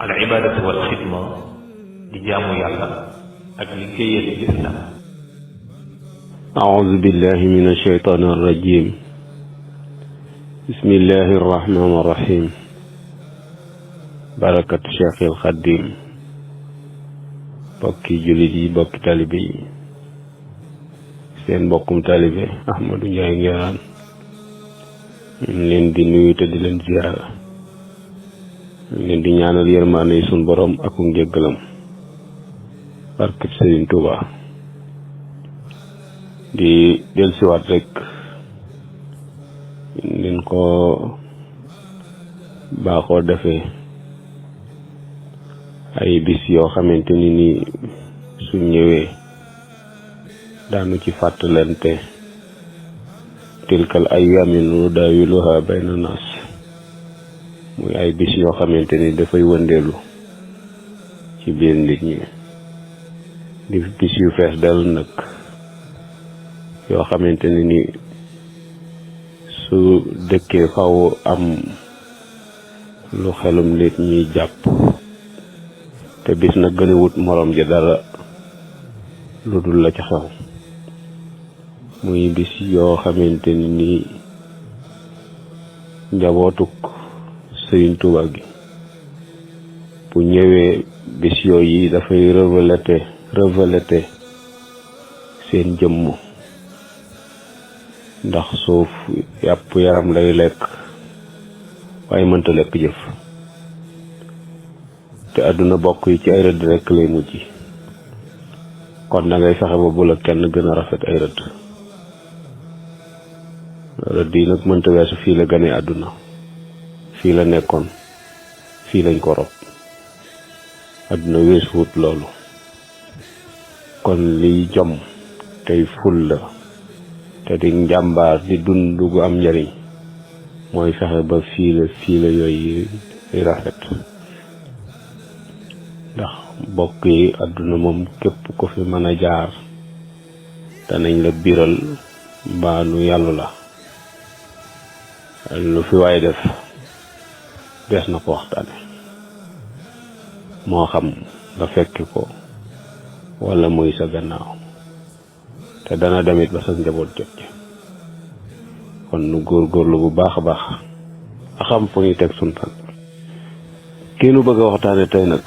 al ibaadatu wal xidma di jaamu yàlla ak liggéeyal lislaam. أعوذ بالله من الشيطان الرجيم. بسم الله الرحمن الرحيم. بركة شيخ الخديم. bokki jullit yi bokki talibe yi seen mbokkum talibe Ahmadou Ndiaye Nguerane ñu leen di nuyu te di leen ziyaara ñu leen di ñaanal yërmaande yi sun borom ak njëggalam barkeb Sëriñ Tuuba di dellusiwaat rek leen ko baaxoo defee ay bis yoo xamante ni su ñëwee daanu ci fàttalante tilkal ayyaamu nudaawiluhaa bayna naas muy ay bis yoo xamante ni dafay wëndeelu ci biir nit ñi di bis yu fees dell nag yoo xamante ni su dëkkee faw am lu xelum nit ñi jàpp te bis nag gën a wut morom ja dara lu dul la ca xew muy bis yoo xamante ni njabootuk Sëriñ Tuuba gi bu ñëwee bis yooyu dafay reveleté seen jëmm ndax suuf yàpp yaram lay lekk waaye mënta lekk jëf te àdduna bokk yi ci ay rëdd rekk lay mujj kon da ngay fexe ba bu la kenn gën a rafet ay rëdd yi nag mënta weesu fii la gane àdduna fii la nekkoon fii lañ ko rob àdduna weesu wut loolu kon liy jom tey ful la te di njàmbaar di dund gu am njariñ mooy fexe ba fii la yooyu rafet ndax mbokk yi àdduna moom képp ko fi mën a jaar danañ la biral mbaa nu yàllu la lu fi waay def des na ko waxtaane moo xam nga fekki ko wala muy sa gannaaw te dana demit ba sa njaboot jot ci kon nu góorgóorlu bu baax a baax a xam fu ñuy teg sun tan kii nu bëgg a waxtaane tey nag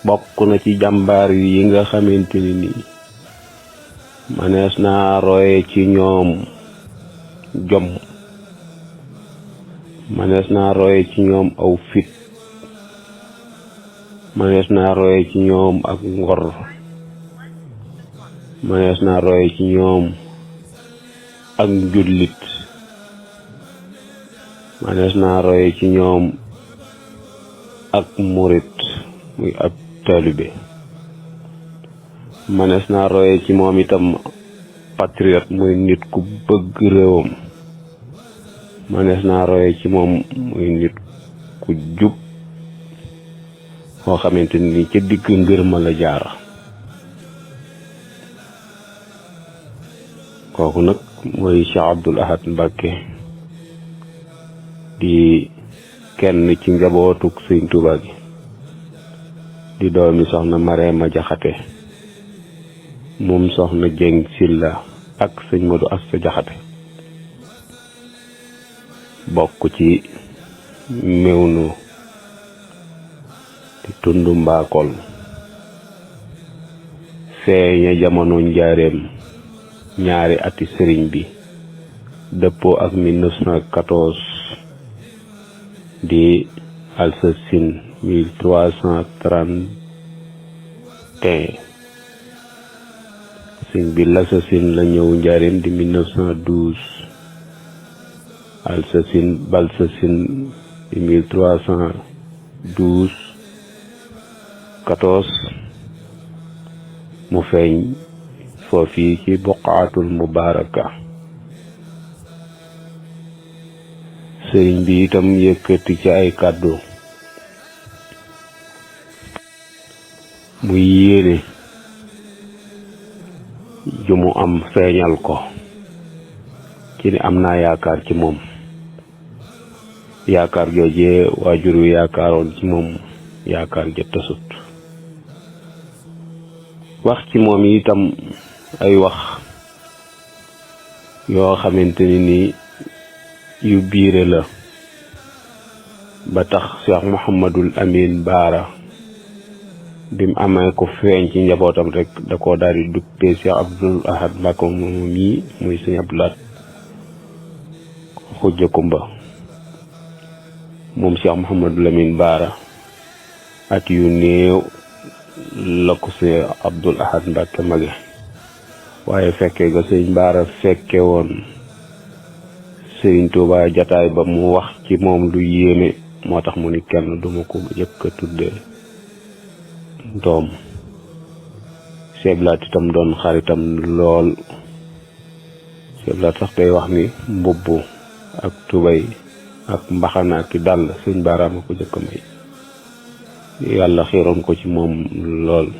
bokk na ci jàmbaar yi nga xamante ni manees naa roye ci ñoom jom manees naa roye ci ñoom aw fit manees naa roye ci ñoom ak ngor manees naa roye ci ñoom ak njullit manees naa roye ci ñoom ak murit muy ab taalibe manees naa roye ci moom itam patriote muy nit ku bëgg réewam manees naa roye ci moom muy nit ku jub koo xamante ni ca digg ngër ma la jaar kooku nag mooy Cheikh Abdoul Ahad Mbacké di kenn ci njabootuk Sëriñ Tuuba gi di doomi soxna Mareema Jaxate moom soxna Jeng Silla ak sëñ Modu Asta Jaxate bokk ci Mewnu di tund Mbaakol feeña jamono njaareem ñaari ati sëriñ bi dëppoo ak 1914 di alsasin 1331 sëñ bi lasasin la ñëw njaareem di 1912 alsasin balsasin di 1312 14 mu feeñ foofii ci buqaatul mubaaraka sëriñ bi itam yëkkati ci ay kàddu muy yéene ju mu am feeñal ko ci ni am naa yaakaar ci moom yaakaar joojee waajur wi yaakaaroon ci moom yaakaar ja tasut. wax ci moom itam ay wax yoo xamante ni yu biire la ba tax Cheikh Mouhamadul Amin Baara bim amee ko feeñ ci njabootam rek da koo daal di duppee Cheikh Abdoul Ahad Mbacké moom mii muy sëñ Abdoul Ahad Xujja Kumba moom Cheikh Mouhamadul Amin Baara at yu néew la ko Cheikh Abdoul Ahad Mbacké mage waaye fekkee ga sëñ Baara fekke woon Sëriñ Tuubaa jataay ba mu wax ci moom lu yéeme moo tax mu ni kenn duma ko jëkk a tudde doom. Seblaat itam doon xaritam lool. Seblaat sax day wax ni mbubb ak tubay ak mbaxana ak dàll sëñ Baara ma ko jëkk a may. yàlla xiiroon ko ci moom lool.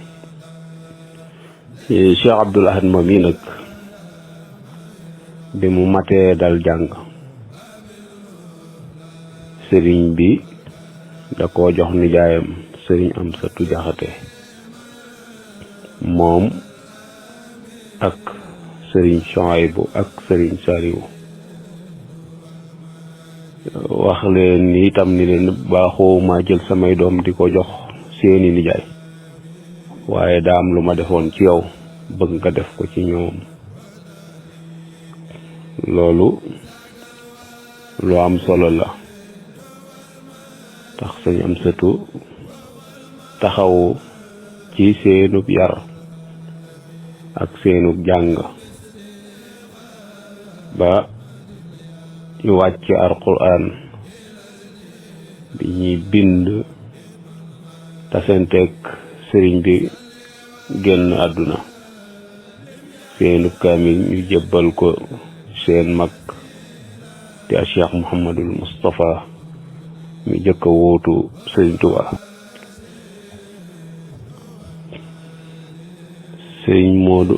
Cheikh Abdoul Ahad moom yi nag bi mu matee dal jàng sëriñ bi da koo jox nijaayam sëriñ Amsatu Jaxate moom ak sëriñ Suhaybu ak sëriñ Saliwu wax leen ni itam ni leen baaxoo ma jël samay doom di ko jox seeni nijaay waaye daa am lu ma defoon ci yow bëgg nga def ko ci ñoom. loolu lu am solo la tax sëñ Amsatu taxawu ci seenub yar ak seenub jàng ba ñu wàcc Alxuraan bi ñuy bind tasenteeg sëriñ bi génn àdduna seenub kaamil ñu jébbal ko seen mag te a Cheikh Mouhamadul Moustapha mi jëkk a wóotu Sëriñ Tuubaa. Sëriñ Moodu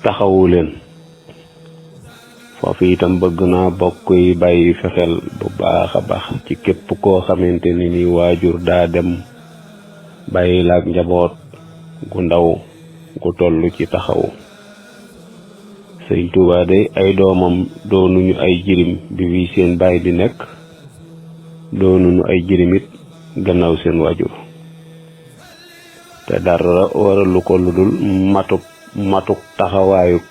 taxawu leen foofu itam bëgg naa bokk yi bàyyi fexel bu baax a baax ci képp koo xamante ni waajur daa dem bàyyi laak njaboot gu ndaw gu toll ci taxawu. Sëriñ Tuubaa de ay doomam doonuñu ay jirim bi wi seen baay di nekk doonuñu ay jirimit gannaaw seen waajur te dara waralu ko lu dul matuk taxawaayuk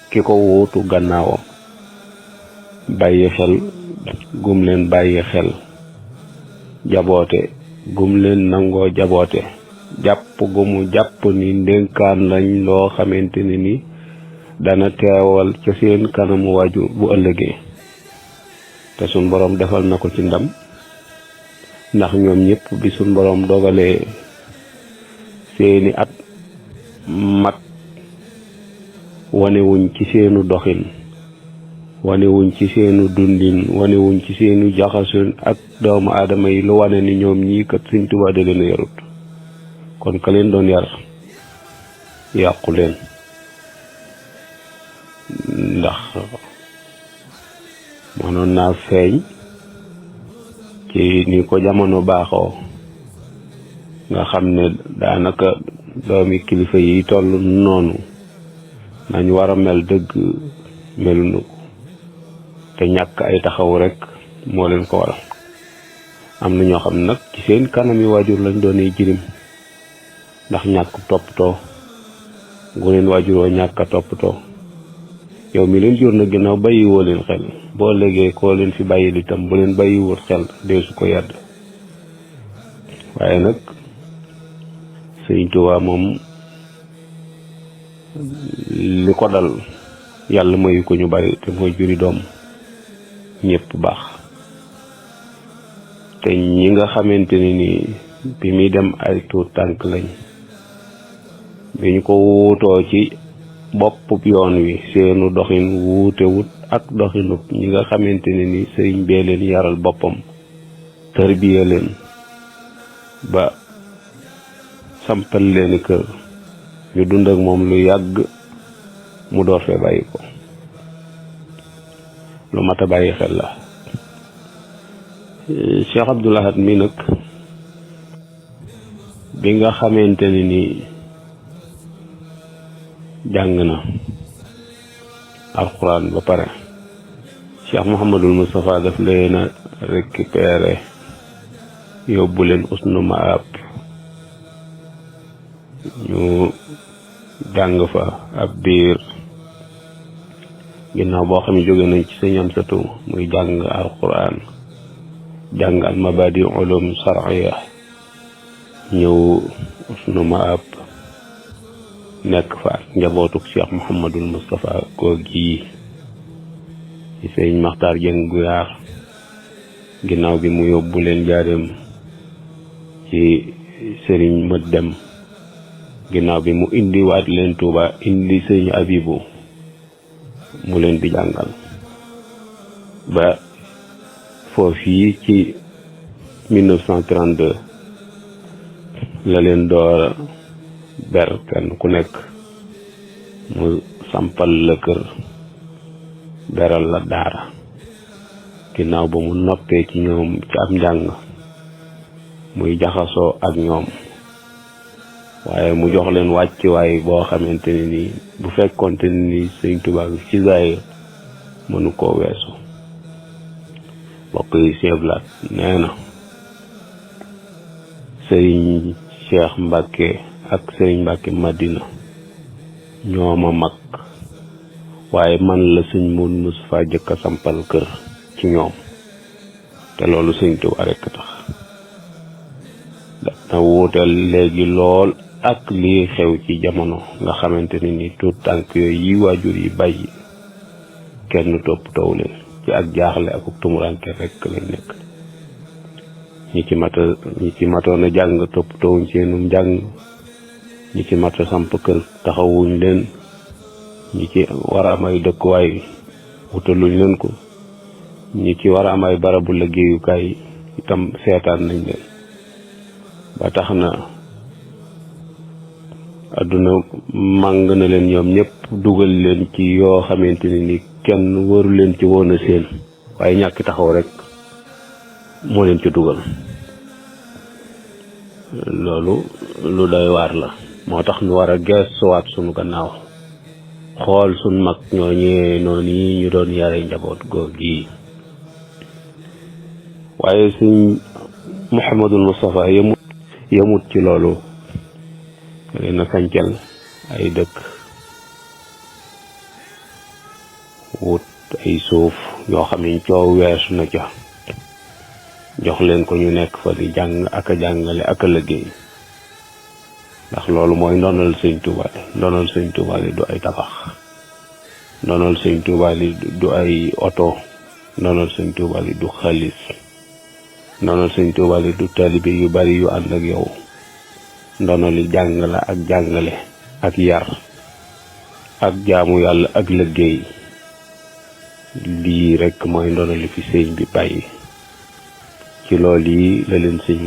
ki ko wuutu gannaawam bàyyi xel gum leen bàyyi xel jaboote gum leen nangoo jaboote jàpp gumu jàpp ni ndénkaan lañ loo xamante ni dana teewal ca seen kanamu waajur bu ëllëgee te suñ boroom defal na ko ci ndam ndax ñoom ñëpp bi suñ boroom dogalee seeni at mat wanewuñ ci seenu doxin wanewuñ ci seenu dundin wanewuñ ci seenu jaxasun ak doomu aadama yi lu wane ni ñoom ñii kat Sëriñ Tuubaa da leen a yarut kon ka leen doon yar yàqu leen ndax mënoon naa feeñ ci ni ko jamono baaxoo nga xam ne daanaka doomi kilifa yi toll noonu nañ war a mel dëgg meluñu ko te ñàkk ay taxaw rek moo leen ko waral. am na ñoo xam ne nag ci seen kanam yi waajur lañ doonee jirim ndax ñàkk toppatoo gu leen waajuroo ñàkk a toppatoo yow mi leen jur na ginnaaw bàyyi woo leen xel boo léegee koo leen fi bàyyi itam bu leen bàyyi wut xel dee su ko yàdd. waaye nag Sëriñ Tuubaa moom li ko dal yàlla mayu ko ñu bari te mooy juri doom ñëpp baax te ñi nga xamante ni bi muy dem ay tuut tànk lañ bi ñu ko wuutoo ci bopp yoon wi seenu doxin wuute wut ak doxinub ñi nga xamante ni sëriñ bee leen yaral boppam tërbiya leen ba sampal leeni kër ñu dund ak moom lu yàgg mu door fee bàyyi ko. lu mat a bàyyi xel la. Cheikh Abdoul Ahad mi nag bi nga xamante ni jàng na alxuraan ba pare Cheikh Mouhamadul Moustapha daf leen a récupéré yóbbu leen Usnu Maab ñu jàng fa ab diir ginnaaw boo xam ne jóge nañ ci sëñ Amsatu muy jàng alxuraan jàng al mabadi ulum shar'iyya ñëw Usnu Maab nekk fa ak njabootuk Cheikh Mouhamadul Moustapha googi ci sëñ Maxtaar Jeng Guyaar ginnaaw bi mu yóbbu leen Njaaréem ci sëriñ Mët Dem ginnaaw bi mu indi waat leen Tuuba indi sëñ Abibu mu leen di jàngal ba foofii ci 1932 la leen door ber kenn ku nekk mu sampal la kër beral la daara ginnaaw ba mu noppee ci ñoom ci am njàng muy jaxasoo ak ñoom waaye mu jox leen wàccuwaay boo xamante ne nii bu fekkonte ne nii sëñ Tuubaa ci zaahir mënu koo weesu. mbokk yi seeblaat nee na sëriñ Cheikh Mbacke ak sëriñ Mbacke Madina ñoo ma mag waaye man la sëñ Moodu Mustafaa jëkk a sampal kër ci ñoom te loolu sëñ Tuubaa rekk tax dana wuutal léegi lool ak lii xew ci jamono nga xamante ne ni tuut tànk yooyu yi waajur yi bàyyi kenn topp taw leen ci ak jaaxle ak tumuranke rekk lañ nekk ñi ci matoon a jàng topp tawuñ seenum njàng ñi ci mata samp kër taxawuñ leen ñi ci war a am ay dëkkuwaay wutaluñ leen ko ñi ci war a am ay barabu liggéeyukaay itam seetaan nañ leen ba tax na àdduna màng na leen ñoom ñëpp dugal leen ci yoo xamante ni kenn waru leen ci woon a seen waaye ñàkk taxaw rek moo leen ci dugal. loolu lu doy waar la moo tax ñu war a gestuwaat sunu gannaaw xool sunu mag ñooñee noonu yi ñu doon yare njaboot góor gi waaye sëñ Mouhamadul Moustapha yemut ci loolu leen a sancal ay dëkk wut ay suuf ñoo xam ne coow weesu na ca jox leen ko ñu nekk fa di jàng ak a jàngale ak a liggéey ndax loolu mooy ndonal sëñ Tuubaa ndonal sëñ Tuubaa li du ay tabax ndonal sëñ Tuubaa li du ay oto ndonal sëñ Tuubaa li du xaalis ndonal sëñ Tuubaa li du taalibe yu bari yu ànd ak yow ndono li jàng la ak jàngale ak yar ak jaamu yàlla ak liggéey lii rekk mooy ndono li fi sëñ bi bàyyi ci loolu yi la leen sëñ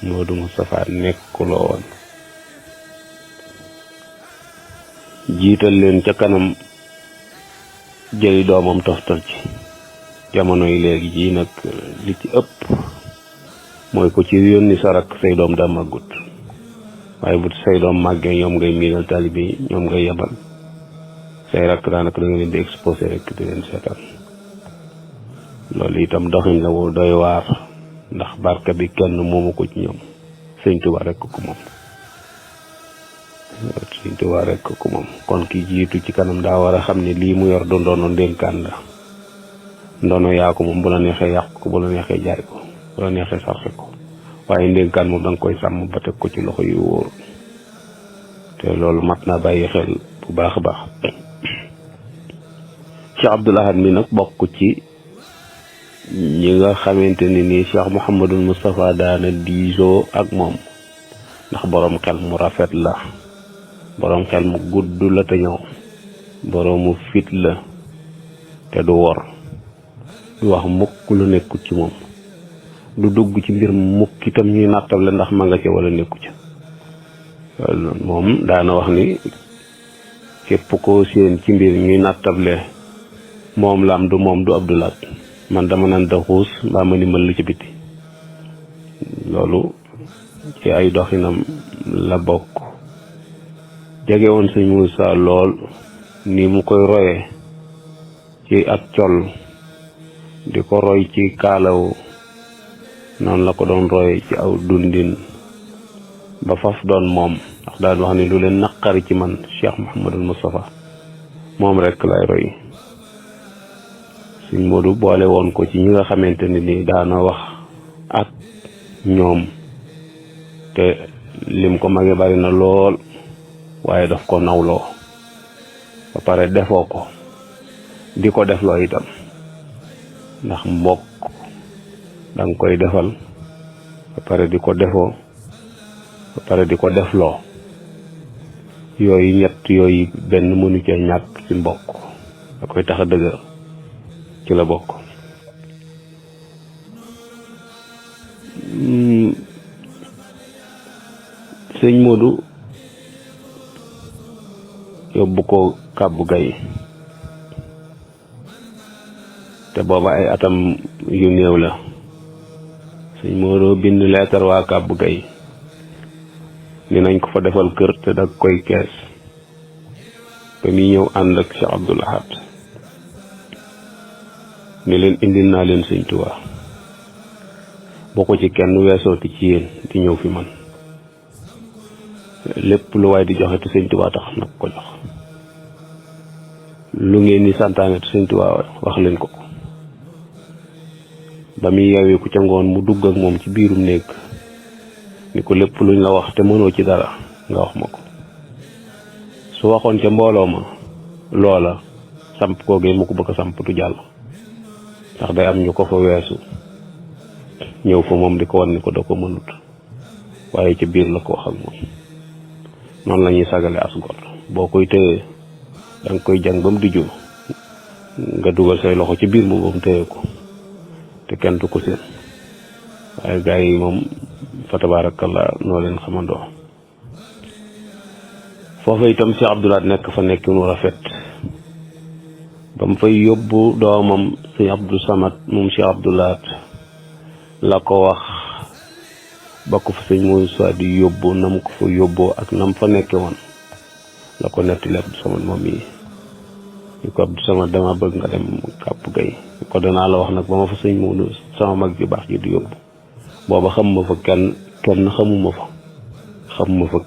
Moodu Mustafaa nekkuloo woon jiital leen ca kanam jëli doomam toftal ci jamono yi léegi ji nag li ci ëpp mooy ko ci yónni sa rakk say doom daa màggut waaye bu say doom màggee ñoom ngay miinal taalibe yi ñoom ngay yebal say rakk daanaka da nga leen di exposé rek di leen seetaan loolu itam doxin la woo doy waar ndax barka bi kenn moomu ko ci ñoom sëñ Tuubaa rekk ko moom sëñ Tuubaa rekk ko moom kon ki jiitu ci kanam daa war a xam ne lii mu yor du ndono ndénkaan la ndono yaa ko moom bu la neexee yàq ko bu la neexee jaay ko bu la neexee sarxe ko waaye ndénkaan moom da nga koy sàmm ba teg ko ci loxo yu wóor te loolu mat naa bàyyi xel bu baax a baax. Cheikh Abdoul Ahad mi nag bokk ci ñi nga xamante ni nii Cheikh Mouhamadul Moustapha daana diisoo ak moom ndax boroom xel mu rafet la boroom xel mu gudd la te ñëw boroomu fit la te du wor du wax mukk lu nekkut ci moom du dugg ci mbir mukk itam ñuy nattable ndax ma nga ca wala nekku ca moom daana wax ni képp ko seen ci mbir ñuy nattable moom la am du moom du Abdoulaat man dama naan da xuus mbaa ma ni mën ci biti loolu ci ay doxinam la bokk jege woon sëñ Moussa lool ni mu koy royee ci ak col di ko roy ci kaalaw noonu la ko doon roy ci aw dundin ba faf doon moom ndax daan wax ni lu leen naqari ci man Cheikh Mouhamadul Moustapha moom rek lay roy sëñ Modou boole woon ko ci ñi nga xamante ni daana wax ak ñoom te lim ko mage bari na lool waaye daf ko nawloo ba pare defoo ko di ko defloo itam ndax mbokk danga koy defal ba pare di ko defoo ba pare di ko defloo yooyu ñett yooyu benn mënu cee ñàkk ci mbokk da koy tax a dëgër ci la bokk sëñ Modou yóbbu ko Kàbbu Gay te booba ay atam yu néew la sëñ Modou bind leetar waa Kàbbu Gay ni nañ ko fa defal kër te dag koy kees ba muy ñëw ànd ak Cheikh Abdoul Ahad ni leen indil naa leen sëñ Tuubaa boo ko ci kenn weesooti ci yéen di ñëw fi man lépp lu waay di joxe te sëñ Tuubaa tax nag ko jox lu ngeen ni santaane te sëñ Tuubaa wax leen ko ba muy yeewee ku ca ngoon mu dugg ak moom ci biirum néeg ni ko lépp luñ la wax te mënoo ci dara nga wax ma ko su waxoon ca mbooloo ma loola samp koogee mu ko bëgg a samp du jàll ndax day am ñu ko fa weesu ñëw fa moom di ko wan ni ko da ko mënut waaye ca biir la ko wax ak moom noonu la ñuy sagale as gor boo koy téye danga koy jàng ba mu dijju nga dugal say loxo ci biir mu ba mu téye ko te kenn du ko seen waaye gars yi moom fa tabarakallah noo leen xamandoo foofa itam Cheikh Abdoul Ahad nekk fa nekk nu rafet ba mu fay yóbbu doomam sëñ Abdou Samad moom Cheikh Abdoul Ahad la ko wax ba ko fa sëñ Moussa di yóbbu nam ko fa yóbboo ak nam fa nekke woon la ko nettali Abdou Samad moom yi ñu ko Abdou Samad dama bëgg nga dem Kàbbu Gay ko danaa la wax nag ba ma fa sëñ Modou sama mag ju baax ji di yóbbu booba xamuma fa kenn xamuma fa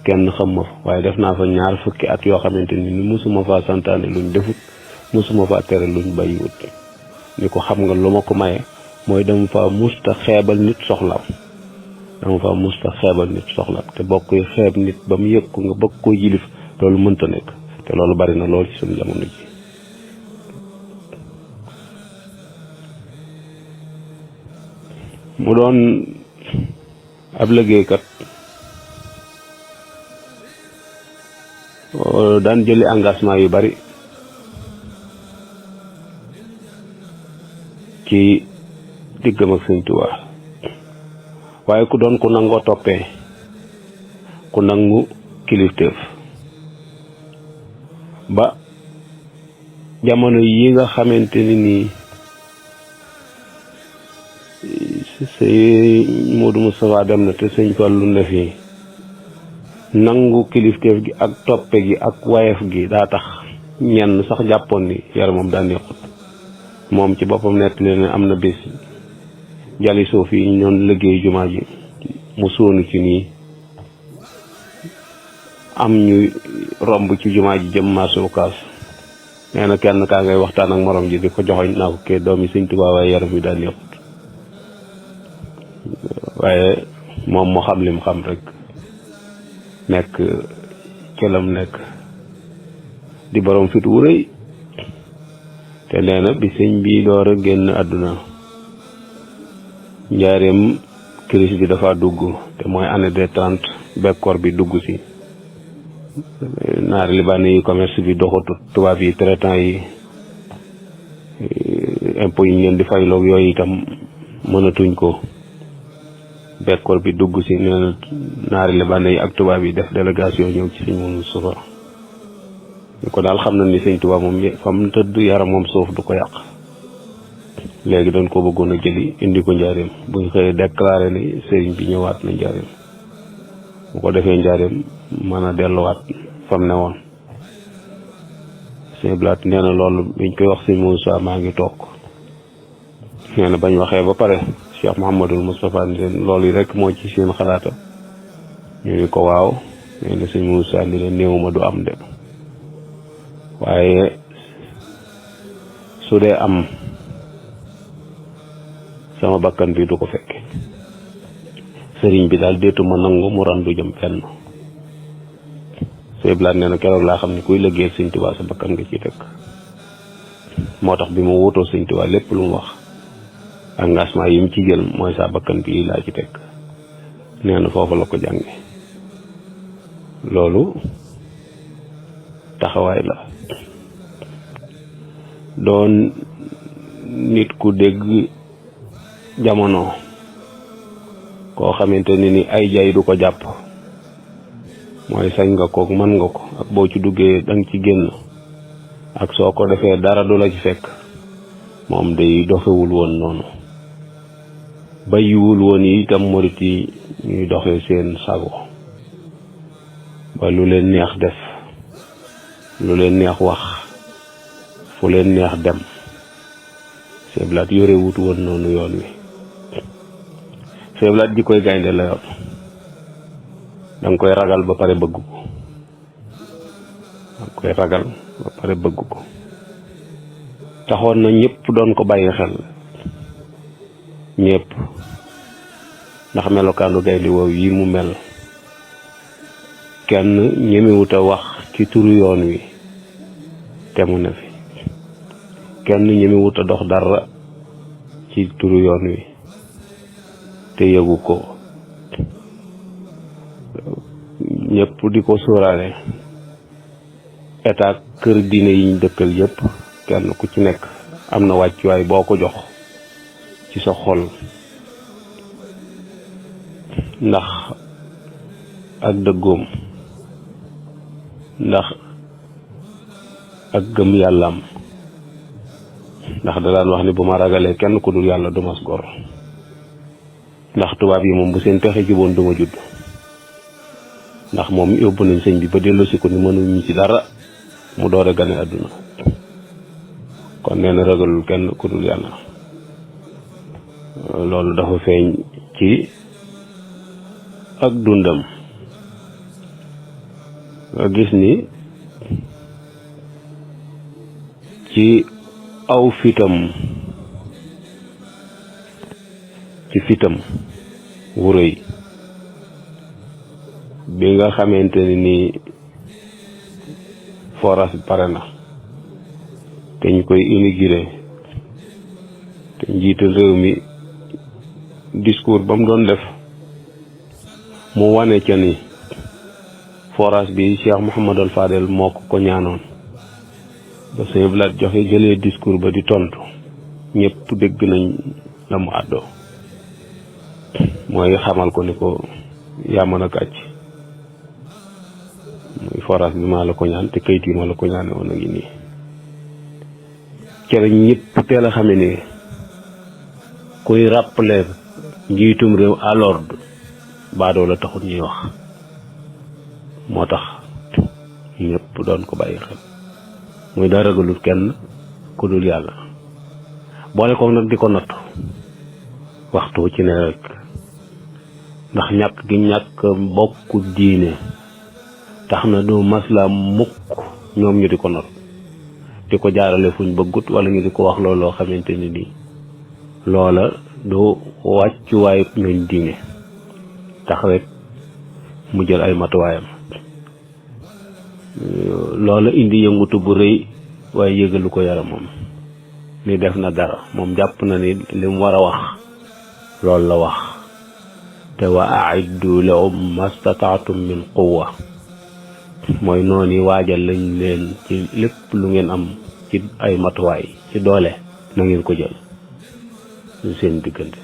kenn xamuma fa waaye def naa fa 2 fukki at yoo xamante ni musuma fa santaane luñ defut musuma fa tere luñ bàyyiwut ni ko xam nga lu ma ko maye mooy dama fa musta xeebal nit soxlaam te bokk koy xeeb nit ba mu yëg ko nga bëgg koo yilif loolu mënta nekk te loolu bari na lool ci suñu jamono ji mu doon ab liggéeykat daan jëli engagement yu bari ci diggam ak Sëñ Tuubaa waaye ku doon ku nangoo toppee ku nangu kilifteef ba jamono yi nga xamante ni sëñ Modou Moustapha dem na te sëñ Fallu ne fi nangu kilifteef gi ak toppe gi ak wayef gi daa tax ñenn sax jàppoon ni yaramam daa neexut moom ci boppam nett leen ne am na bés jali suuf yi ñu doon liggéey jumaa ji mu sóonu ci nii am ñu romb ci jumaa ji jëm marché Ocass nee na kenn kaa ngay waxtaan ak morom ji di ko joxoñ naa ko kee doomi Sëñ Tuubaa waaye yaram wi daa neexut waaye moom moo xam lim xam rek nekk cëlam nekk di borom fit wu rëy te nee na bi sëñ bi door a génn àdduna njaareem crise bi dafa dugg te mooy année des 30 bekkoor bi dugg si naari libaane yi commerce bi doxatut tubaab yi traitant yi impôt yi ñu leen di fayloog yooyu itam mënatuñ ko bekkoor bi dugg si nee na naari libaane yi ak tubaab yi def délégation ñëw ci Sëñ Moustapha ko daal xam na ni sëñ Tuubaa moom fam tëdd yaram moom suuf du ko yàq. léegi dañ ko bëggoon a jëli indi ko njaareem buñ xëyee déclaré ni sëriñ bi ñëwaat na njaareem bu ko defee njaareem mën a delluwaat fam ne woon. sëñ Blaat nee na loolu biñ koy wax sëñ Moussa maa ngi toog nee na bañ waxee ba pare Cheikh Mouhamadul Moustapha ni leen loolu yi rek moo ci seen xalaata ñu ni ko waaw. nee na sëñ Moussa ni leen néewuma du am de waaye su dee am sama bakkan bi du ko fekke sëriñ bi daal déetuma nangu mu randu jëm fenn. sëñ Blaat nee na keroog laa xam ne kuy liggéeyal sëñ Tuubaa sa bakkan nga ciy teg moo tax bi mu wóotoo sëñ Tuubaa lépp lu mu wax engagement yi mu ci jël mooy sa bakkan bi laa ci teg. nee na foofu la ko jànge loolu taxawaay la. doon nit ku dégg jamono koo xamante ni ay jay du ko jàpp mooy sañ nga ko mën nga ko ak boo ci duggee danga ci génn ak soo ko defee dara du la ci fekk moom day doxewul woon noonu. bàyyiwul woon yi itam murit yi ñuy doxee seen sago ba lu leen neex def lu leen neex wax fu leen neex dem. Sëñ Blaat yore wut woon noonu yoon wi. Sëñ Blaat ji koy gaynde la yor danga koy ragal ba pare bëgg ko danga koy ragal ba pare bëgg ko taxoon na ñëpp doon ko bàyyi xel ñëpp ndax melokaanu gaynde woow yi mu mel kenn ñemewut a wax ci turu yoon wi te mu ne fi kenn ñemewut a dox dara ci turu yoon wi te yëgu ko ñëpp di ko sóoraale. état kër diine yi ñu dëkkal yëpp kenn ku ci nekk am na wàccuwaay boo ko jox ci sa xol ndax ak dëggoom ndax ak gëm yàllaam ndax da daan wax ni bu ma ragalee kenn ku dul yàlla du mas gor ndax tubaab yi moom bu seen pexe juboon duma judd ndax moom yóbbu nañ sëñ bi ba delloosi ko ni mënuñu ci dara mu door a gane àdduna kon nee na ragalul kenn ku dul yàlla. loolu dafa feeñ ci ak dundam nga gis ni ci aw fitam ci fitam wu rëy bi nga xamante ni forage pare na te ñu koy inauguré te njiital réew mi discours ba mu doon def mu wane ca ni forage bi Cheikh Mouhamadul Fadel moo ko ñaanoon ba Sëñ Blaat joxe jëlee discours ba di tontu ñëpp dégg nañ la mu àddoo mooy xamal ko ni ko yaa mën a kàcc muy forage bi maa la ko ñaan te kayit yi ma la ko ñaane woon a ngi nii cere ñëpp teel a xame ni kuy rappeler njiitum réew à l'ordre baadoo la taxut ñuy wax moo tax ñëpp doon ko bàyyi xel muy daa ragalul kenn ku dul yàlla boole ko nag di ko natt waxtu ci ne rek ndax ñàkk gi ñàkk bokku diine tax na du masla mukk ñoom ñu di ko not di ko jaarale fuñ bëggut wala ñu di ko wax looloo xamante ni nii loola du wàccuwaay ñooñ diine tax rek mu jël ay matuwaayam loola indi yëngutu bu rëy waaye yëgalu ko yaramam ni def na dara moom jàpp na ni li mu war a wax loolu la wax te wa a'iddu lahum mastata'tum min quwwa mooy noonu waajal lañ leen ci lépp lu ngeen am ci ay matuwaay ci doole na ngeen ko jël seen diggante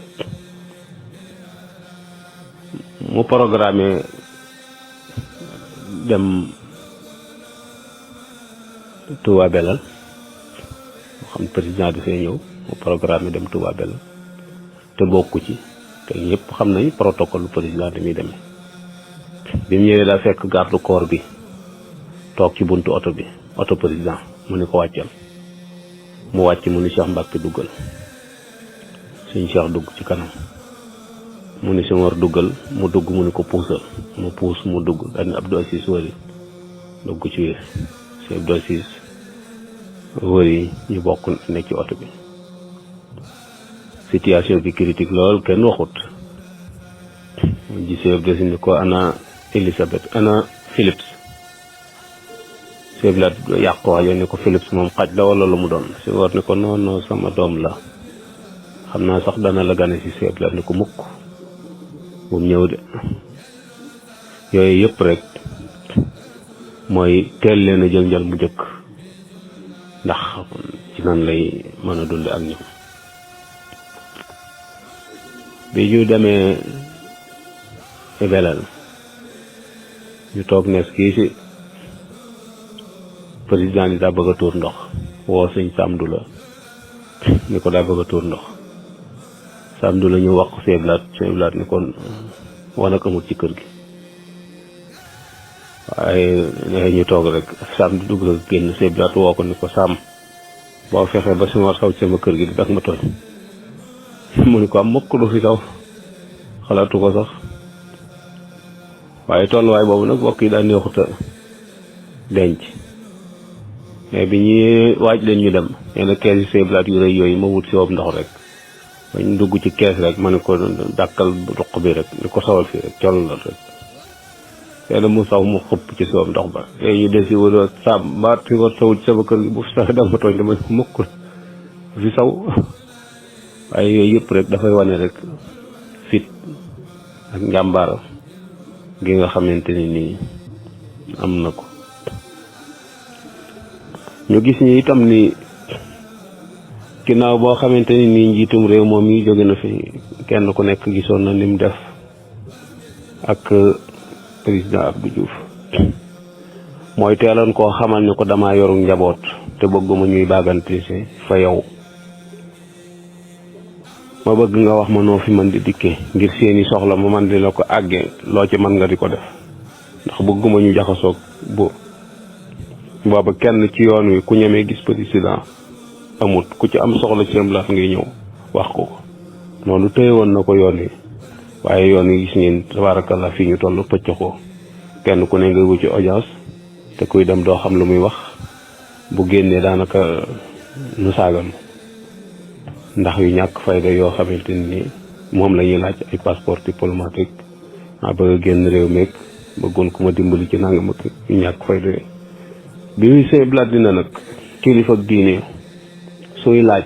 mu programme dem Touba Belal xam président dafay ñëw mu programme dem Touba Belal te bokku ci te ñëpp xam nañ protocole président ni muy demee bi mu ñëwee daa fekk garde corps bi toog ci buntu oto bi oto président mu ni ko wàccal mu wàcc mu ni Cheikh Mbacke duggal suñ Cheikh dugg ci kanam mu ni Senghor duggal mu dugg mu ni ko puusal mu puus mu dugg dañ Abdou Aziz wëri dugg ci biir si Abdou Aziz wëri ñu bokk nekk ci oto bi situation bi critique lool kenn waxut mu gisee Abdou Aziz ni ko ana Elisabeth ana Philips seblat yàq wax yo ni ko Philips moom xaj la wala lu mu doon si war ni ko non sama doom la xam naa sax dana la gane si seblat ni ko mukk bu mu ñëw de yooyu yëpp rek mooy teel leen a jël njël mu jëkk ndax ci nan lay mën a dund ak ñoom bi ñu demee Belal ñu toog nees kii si président ni daa bëgg a tuur ndox woo sëñ Samdu la ni ko daa bëgg a tuur ndox Samdu la ñu wax seblaat ni kon wanak amul ci kër gi waaye ñu toog rek Samdu dugg la génn seblaat woo ko ni ko Sam boo fexee ba Senghor saw ci sama kër gi di dak ma tooñ mu ni ko am mokk du fi saw xalaatu ko sax waaye tolluwaay boobu nag bokk yi daa neexuta denc mais bi ñuy waaj leen ñu dem yenn kees yi seblaat yu rëy yooyu ma wut si woob ndox rek bañ dugg ci kees rek ma ne ko dàkkal ruq bi rek ni ko sawal fii rek col la rek te mu saw mu xëpp ci soob ndox ba ñu desi wala Sam mbaat fi war sawul ci sama kër gi bu fi sax dama tooñ dama mukk fi saw waaye yooyu yëpp rek dafay wane rek fit ak njàmbaar gi nga xamante ni nii am na ko ñu gis ñi itam ni ginnaaw boo xamante ni nii njiitum réew moom yi jóge na fi kenn ku nekk gisoon na lim def ak président Abdou Diouf mooy teeloon koo xamal ni ko dama yoru njaboot te bëgguma ñuy baagante si fa yow ma bëgg nga wax ma noo fi man di dikkee ngir seeni soxla ma man di la ko àggee loo ci man nga di ko def ndax bëgguma ñu jaxasoog booba kenn ci yoon wi ku ñemee gis président amut ku ci am soxla ci am laaf ngay ñëw wax ko noonu téye woon na ko yoon wi waaye yoon wi gis ngeen tabarakallah fii ñu toll pëcc ko kenn ku ne nga wuti audience te kuy dem doo xam lu muy wax bu génnee daanaka nu saagal ndax yu ñàkk fayda yoo xamante ni moom la ñuy laaj ay passeport diplomatique maa bëgg a génn réew meeg bëggoon ku ma dimbali ci nangam ak yu ñàkk fayda bi muy seblaat dina nag kilifa ak diine suy laaj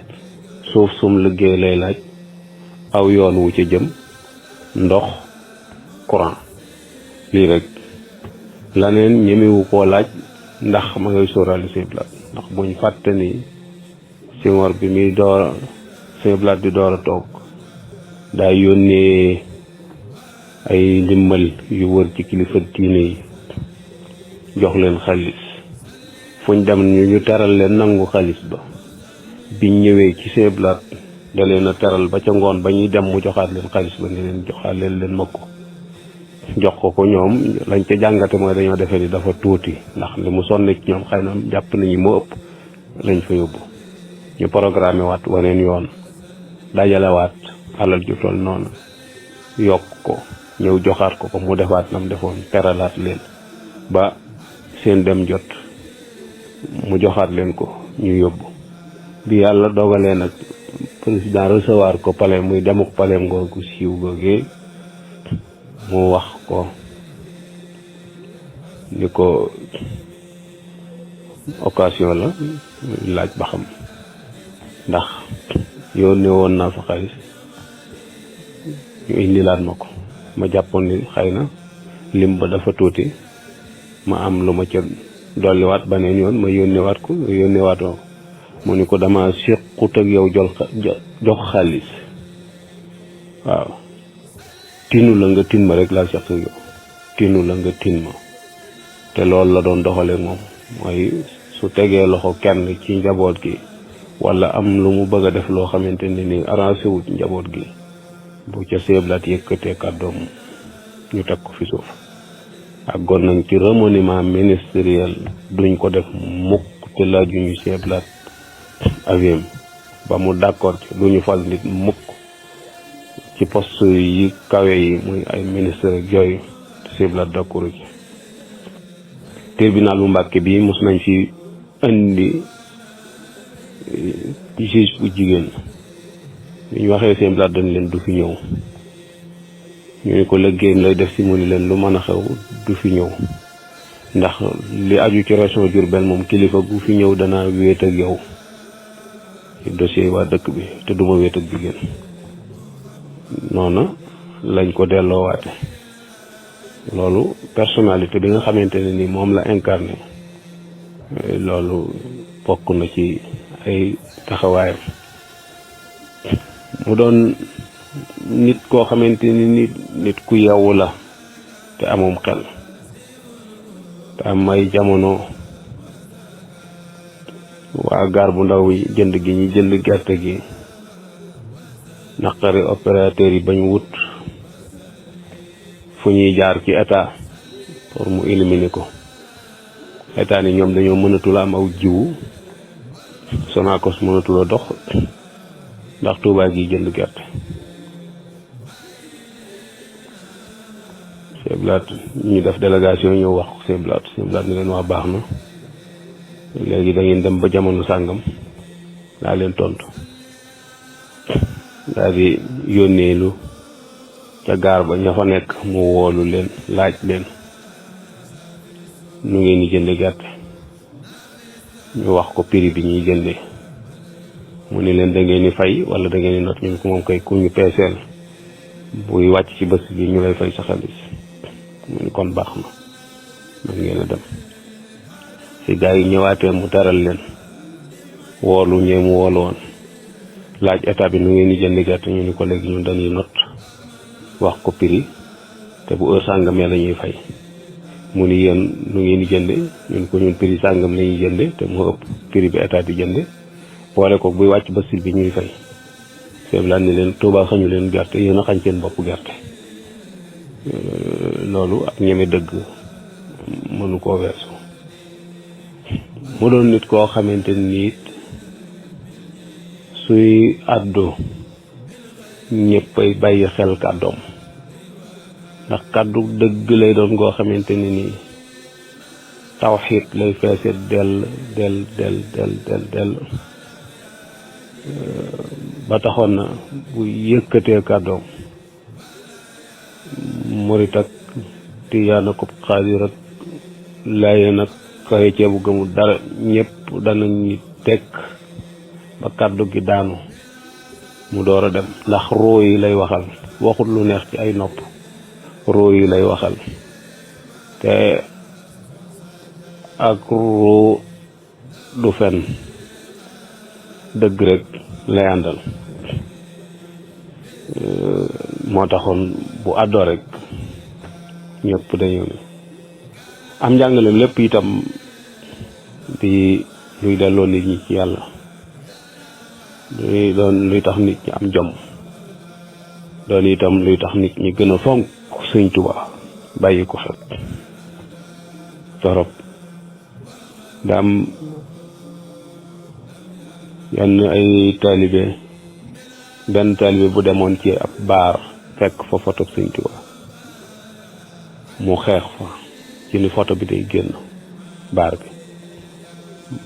suuf sum liggéey lay laaj aw yoon wu ci jëm ndox courant lii rek laneen ñemewu koo laaj ndax ma ngay sóoraale seblaat ndax buñ fàtte ni Senghor bi muy door seblaat di door a toog daa yónnee ay ndimbal yu wër ci kilifa diine yi jox leen xaalis fuñ dem ñu teral leen nangu xaalis ba biñ ñëwee ci seblaat da leen a teral ba ca ngoon ba ñuy dem mu joxaat leen xaalis ba ni leen joxaat leen ma ko jox ko ñoom lañ ca jàngate mooy dañoo defee ni dafa tuuti ndax li mu sonne ci ñoom xëy na jàpp nañu moo ëpp lañ fa yóbbu ñu programme waat waneen yoon dajalewaat alal ju toll noonu yokk ko ñëw joxaat ko mu defaat nam defoon teralaat leen ba seen dem jot mu joxaat leen ko ñu yóbbu bi yàlla dogalee nag président recevoir ko palais muy demuk palais ngoogu siiw googee mu wax ko ni ko occasion la laaj ba xam ndax yónnee woon naa fa xaalis ñu indilaat ma ko ma jàppoon ni xëy na lim ba dafa tuuti ma am lu ma ca dolliwaat beneen yoon ma yónneewaat ko yónneewaatoo mu ni ko dama séqut ak yow jox xaalis waaw tinu la nga tin ma rek laa seq yow tinu la nga tin ma te loolu la doon doxalee moom mooy su tegee loxo kenn ci njaboot gi wala am lu mu bëgg a def loo xamante ne ni arrangé wu ci njaboot gi bu ca seeblaat yëkkatee kàddoom ñu teg ko fi suuf ak gon nañ ci remaniement ministériel duñ ko def mukk te laajuñu seeblaat aviem ba mu d'accord ci duñu fal nit mukk ci poste yi kawe yi muy ay ministre ak yooyu te seeblaat d'accord ci tribunal bu Mbàkke bi mos nañ fi indi juge bu jigéen ñu waxee seeblaat dañ leen du fi ñëw ñu ne ko liggéeyam lay def si mu ni leen lu mën a xew du fi ñëw ndax li aju ci région Diourbel moom kilifa gu fi ñëw danaa wéet ak yow ci dossier waa dëkk bi te duma wéet ak jigéen noona lañ ko delloowaate loolu personnalité bi nga xamante ne ni moom la incarné loolu bokk na ci ay taxawaayam mu doon nit koo xamante ni nit ku yeewu la te amum xel te am ay jamono waa gaar bu ndaw yi jënd gi ñi jënd gerte gi naqari opérateur yi bañ wut fu ñuy jaar ci état pour mu éliminer ko état ni ñoom dañoo mënatul am aw jiwu Sonacos mënatul a dox ndax Touba gi jënd gerte seeblaat ñu def délégation ñëw wax seeblaat ni leen wax baax na léegi da ngeen dem ba jamono sàngam daa leen tontu daal di yónnee lu ca gaar ba ña fa nekk mu woolu leen laaj leen nu ngeen di jënde gerte ñu wax ko prix bi ñuy jënde mu ni leen da ngeen di fay wala da ngeen di not ñun ko moom koy ku ñu peeseel buy wàcc ci bés bi ñu lay fay sa xaalis mu ni kon baax na man ngeen a dem si gaa yi ñëwaatee mu teral leen woolu ñee mu woolu woon laaj état bi nu ngeen di jënd gerte ñu ni ko léegi ñun dañuy not wax ko prix te bu heure sàngamee la ñuy fay mu ni yéen nu ngeen di jënde ñun ko ñun prix sàngam la ñuy jënde te moo ëpp prix bi état di jënde boole ko buy wàcc basil bi ñuy fay seeblaat ni leen Tuubaa xañu leen gerte yéen a xañ seen bopp gerte loolu ak ñeme dëgg mënu koo weesu mu doon nit koo xamante ni it suy àddu ñëppay bàyyi xel kàddoom ndax kàddu dëgg lay doon goo xamante ni nii tawxiit lay feese del ba taxoon na bu yëkkatee kàddoom murit ak tijaan ak xaadir ak laayeen ak kawe ceebu gëmul dara ñëpp danañ tekk ba kàddu gi daanu mu door a dem ndax roo yi lay waxal waxut lu neex ci ay nopp roo yi lay waxal te ak roo du fen dëgg rek lay àndal moo taxoon bu àddoo rek ñëpp dañu ne am njàngaleem lépp itam di luy delloo nit ñi ci yàlla luy tax nit ñi am jom doon itam luy tax nit ñi gën a fonk Sëñ Tuubaa bàyyi ko xel torop daam yenn ay taalibe benn taalibe bu demoon ci ab baar fekk fa photo Sëñ Tuubaa mu xeex fa ci ni photo bi day génn baar bi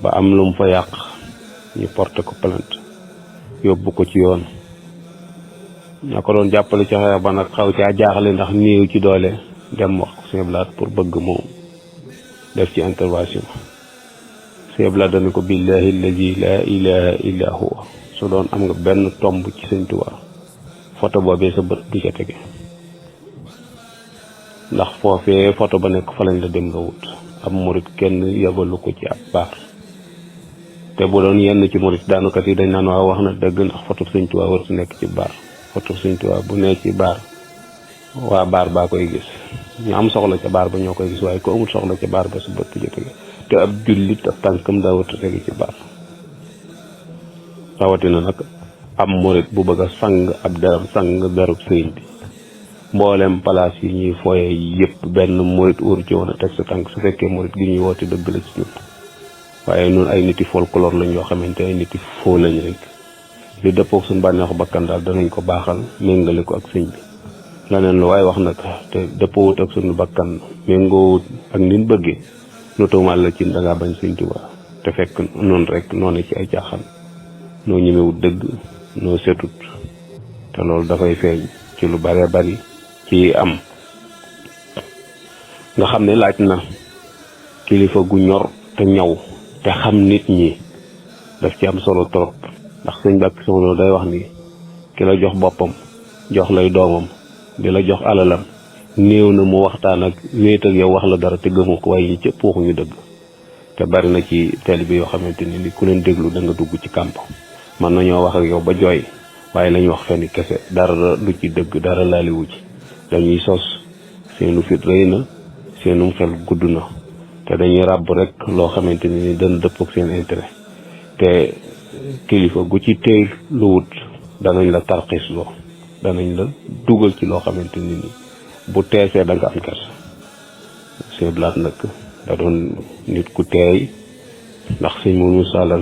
ba am lu mu fa yàq ñu porté ko plainte yóbbu ko ci yoon ña ko doon jàppale ci xeex ba nag xaw caa jaaxle ndax néew ci doole dem wax ko Sëñ Blaat pour bëgg moom def ci intervention Sëñ Blaat dana ko billahi allazi la ilaha illa huwa su doon am nga benn tomb ci Sëñ Tuubaa photo boobee sa bët du ca tege ndax foofee photo ba nekk fa lañ la dem nga wut ab murit kenn yabalu ko ci ab baar te bu doon yenn ci murit daanukat yi dañ naan waaw wax na dëgg ndax photo Sëñ Tuubaa warut nekk ci baar photo Sëñ Tuubaa bu nekk ci baar waa baar baa koy gis ñu am soxla ca baar ba ñoo koy gis waaye ko amul soxla ca baar ba su bët ja tege te ab jullit ab tànkam daa wata tegi ci baar rawatina nag am murit bu bëgg a sang ab deram sang derub sëriñ bi mboolem palaas yi ñuy foye yëpp benn murit wóoru ci woon a teg sa tànk su fekkee murit gi ñuy woote dëgg la ci ñun waaye ñun ay niti folklore lañ yoo xamante ay niti foo lañ rek li dëppook suñu bànneexu bakkan daal danañ ko baaxal méngale ko ak sëñ bi leneen lu waaye wax nag te dëppoowut ak suñu bakkan méngoowut ak nin bëggee nu tuumaal la ci dangaa bañ sëñ Tuubaa te fekk noonu rek noonu ci ay caaxaan noo ñemewut dëgg noo setut te loolu dafay feeñ ci lu bare bari ci am nga xam ne laaj na kilifa gu ñor te ñaw te xam nit ñi daf ci am solo trop ndax sëñ Mbàkke Soxna day wax ni ki la jox boppam jox lay doomam di la jox alalam néew na mu waxtaan ak wéet ak yow wax la dara te gëmu ko waaye ñi cëpp waxuñu dëgg te bari na ci taalibe yoo xamante ni ku leen déglu da nga dugg ci kàmp man nañoo wax ak yow ba jooy waaye lañu wax fenn kese dara lu ci dëgg dara laaliwu ci dañuy sos seenu fit rëy na seenum xel gudd na te dañuy ràbb rek loo xamante ni dana dëpp ak seen intérêt te kilifa gu ci tey lu wut danañ la tarxiis loo danañ la dugal ci loo xamante ni bu teesee da nga am kersa seen blaat nag da doon nit ku teey ndax sëñ Moussa la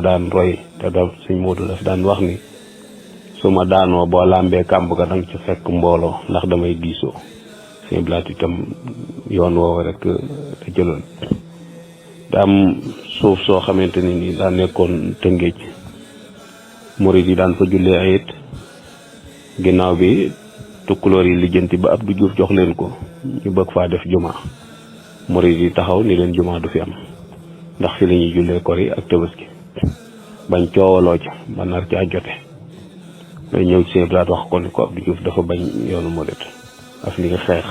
daan roy te da sëñ Modou daf daan wax ni su ma daanoo boo làmbee kàmb ga danga ci fekk mbooloo ndax damay diisoo seen blaat itam yoon woowu rek da jëloon da am suuf soo xamante ni daa nekkoon Tëngéej murid yi daan fa jullee ayit ginnaaw bi tukkulóor yi lijjanti ba Abdou Diouf jox leen ko ñu bëgg faa def juma murid yi taxaw ni leen juma du fi am ndax fi la ñuy jullee kori ak Tabaski bañ coowaloo ca ba nar caa jote day ñëw ci seen blaat wax ko ni ko Abdou Diouf dafa bañ yoonu murid af li nga xeex